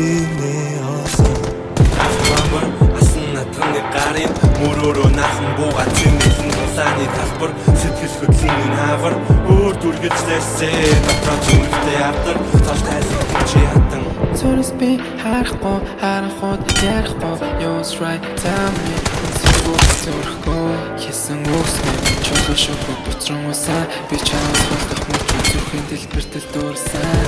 Чиний олсон. Ламбар асан натганы гарын мөрөөрөө наахан бууга цэнгэлэн дулааны талбар сэтгэл хөдлөлийн хаавар өөр дүргэлжлээсээ дотроо зүрхтэй авдар цол тайлан чи хатан. Зүрс би харахгүй, харахад ярихгүй. You're right, tell me. Зүрх зүрхгүй хийсэн үгс минь чулуу шүхүү буцран усан. Би чамаас холдох мөч зүрхийн дэлбэртэл дүүрсэн.